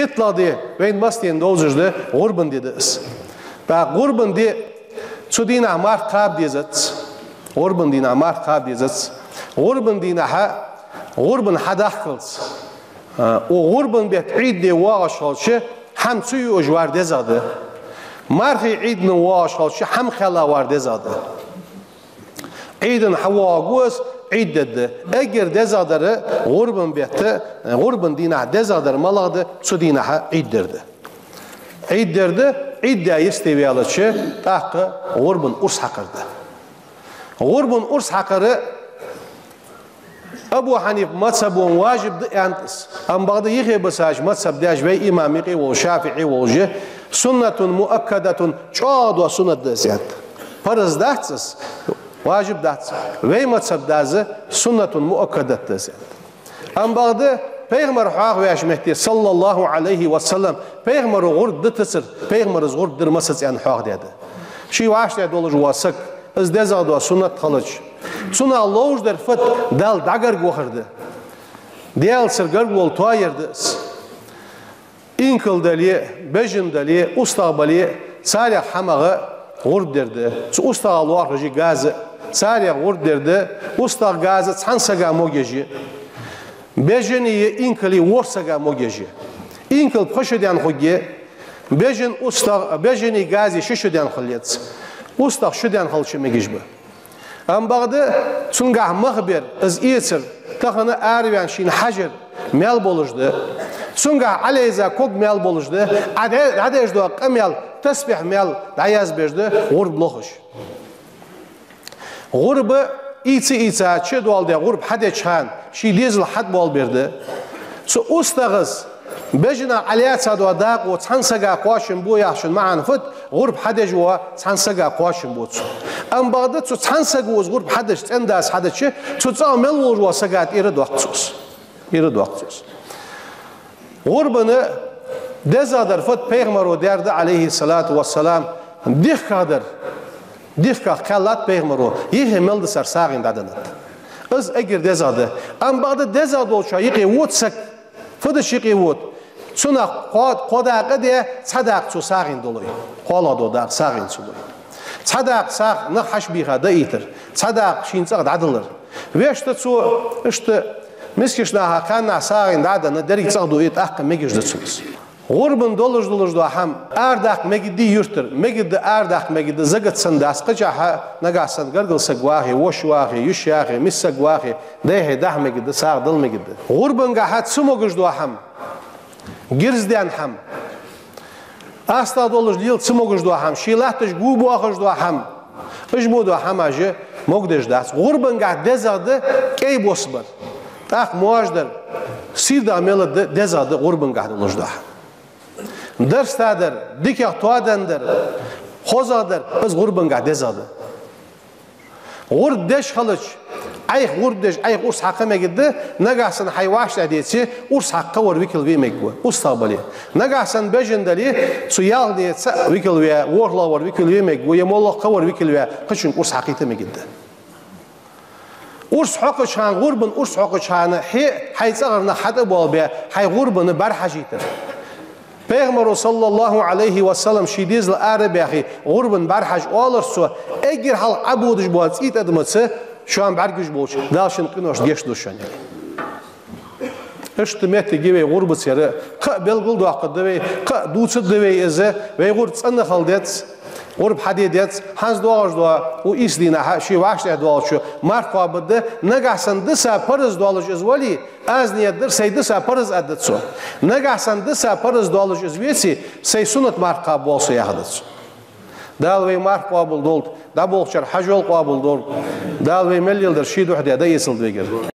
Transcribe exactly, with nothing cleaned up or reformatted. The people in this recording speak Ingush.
ИттлагӀа ди, вайна массанена довзаш да, гӀурбан ди да из. ТӀаккха гӀурбан ди, цу дийнахьа марха кхаба дезац. ГӀурбан дийнахьа марха кхаба дезац. ГӀурбан дийнахьа гӀурбан хьадахкалца, а, укх гӀурбан бетта Ӏийд де воагӀаш хилча, хӀама ца юаш вар дезагӀа да. Мархий Ӏийда воагӀаш хилча, хӀама кхелла вар дезагӀа да. Ӏийда хьавоагӀаргва из, Ӏийд дергда. Эггара дезагӀа дар гӀурбан бетта, гӀурбан дийнахьа дезагӀа дар малагӀа да, цу дийнахьа Ӏийд дергда. Ӏийд дергда, Ӏийд даь йисте ваьлча, тӀаккха гӀурбан урс хьакхар да. ГӀурбан урс хьакхар Абу Хьанифа мазхӀабо важиб да аьннад из. Амма бакъда юхебисача мазхӀаб даьш, вай имам юкъе волаш, ШафиӀий волаш, суннатун муаккадатун, чӀоагӀа дола суннат да из аьннад. Парз дац из, важиб дац. Вай мазхӀаб даза суннатун муаккадат да из аьннад. Амма бакъда пайхамар хьоахаваьча метте, саллаллахӀу Ӏалайхи ва саллам, пайхамаро гӀурба дитацар, пайхамара из гӀурба дир массаза аьнна хьоахадаьд. Ший вӀаштӀехьа долаш вола саг, из дезагӀа дола суннат хилча, цунах ловш дар фат Далла дӀагарга вахар да. Даьлацара гарга вола тоаяр да из. Инкал дале, бежан дале, устагӀа бале, царех хӀамах гӀурба дергда. Цу устагӀа лоархӀаш я газа, царех гӀурба дергда. УстагӀа, газа цхьан сага могаш я. Бежаний, инкалий ворхӀ сага могаш я. Инкал пхи шу даьнна хургья, бежан, устагӀа, бежаний, газий ши шу даьнна хила еза. УстагӀа шу даьнна хилча мегаш ба. Амма бакъда цунгахьа мах бер, из эцар, тахан араваьнна шийна хьажар маьл болаш да. Цунгахьа Ӏалайза ког маьл болаш да, Ӏа де-, дӀадеш дола къамаьл, тасбихь маьл дӀаязбеш да гӀурба лохаш. ГӀурба ийца-ийца, чу а доаладаь гӀурба хьадеча хана, ший дезал хьатӀабоалабер да. Цу устагӀас бежанах Ӏалаьца дола дакъо цхьан сага кхоачам бу яхачун маӀан фуд, гӀурба хьадеш вола цхьан сага кхоачам бу цо. Амма бакъда цу цхьан саго из гӀурба хьадеш, цӀен-дас хьадича, цу цӀагӀа мел волаш вола сага тӀера доаккх цо из. ТӀера доаккх цо из. ГӀурбан дезагӀа дар фуд, пайхамаро даьр да, Ӏалайхи ссалату вассалам, дихкагӀа дар. ДихкагӀа кхаьллад пайхамаро, юхе мел да цар сагӀийна дӀаденнад. Из эггара дезагӀа да. Амма бакъда дезагӀа долчоа юкъе вода саг, фу дича юкъе вода? Цунах кхо-, кхо дакъа де, цхьа дакъа цо сагӀийна долой. КхоалагӀа дола дакъа сагӀийна цо лой. Цхьа дакъа сагӀа нах хьачубийха даийтар, цхьа дакъа шийна цӀагӀа дӀадалар. Вешта цо, иштта мискача наха, кхаьннех сагӀийна дӀа а денна, деррига цӀагӀа дуае, тӀаккха мегаш да цунна из. ГӀурбан долаш-долаш дола хӀама арадаккха мегаргдий юртара, мегаргда, арадаккха мегаргда, закат санна дац, кхычахьа нагахьа санна гаргара саг вахе, воша вахе, йиша яхе, миска саг вахе, дайхье дахьа мегаргда, сагӀа дала мегаргда. ГӀурбангахьа ца могаш дола хӀама, гирздаьнна хӀама, астагӀа долаш лела ца могаш дола хӀама, ший латташ го боахаш дола хӀама, уж мо дола хӀамаш а могадеш дац. ГӀурбангахьа дезагӀа да кӀай бос бар, тӀаккха моаш дар, сийрдагӀа мел да, дезагӀа да гӀурбангахьа долаш дола хӀама. Дарста дар, дикагӀа тоадан дар, хозагӀа дар, из гӀурбангахьа дезагӀа да. ГӀурба деш хилча, Ӏайха гӀурба деш, Ӏайха урс хьакха мегаргда, нагахьа санна хьай вӀаштӀехьа деце, урс хьакха вар викал ве мегаргва, устагӀа бале. Нагахьа санна бежан дале, цу ялх ден цаӀ викал ве, ворхӀлагӀа вар викал ве мегаргва, е моллагӀа кхы вар викал ве, кхычунга урс хьакхийта мегаргда. Урс хьокхача хана, гӀурбан урс хьокхача хана, хье хьай цӀагӀара нах хьатӀабоалабе, хьай гӀурбана бӀарахьажийтар. Пайхамаро, саллаллахӀу Ӏалайхи ва саллам, ший дезал ара а баьхе, гӀурбана бӀарахьажа оалар цо, эггара хьалха Ӏободаш бола цӀий тӀадамаца шоана бӀаргагуш болча Дала шун къиношта гешт долда шоана. Иштта моттиг я вай гӀурбаца яр, кхы а белгалдоаккхаргда вай, кхы а дувцаргда вай из, вай гӀурба цӀена хила деза, гӀурба хьаде деза, хӀанз доагӀаш дола, укх ийс дийнахьа, ший вӀаштӀехьа доагӀачо марха кхоабаргда, нагахьа санна диса парз долаш из вале, аз нийят дир, сай диса парз аргда цо. Нагахьа санна диса парз долаш из веце, сай суннат марха кхаба воал со яхаргда цо. Дала вай марха къоабал долда, дӀаболхачар хьажол къоабал долда. Дала вай мел леладер ший духьа даь дӀаэцалда вайгара.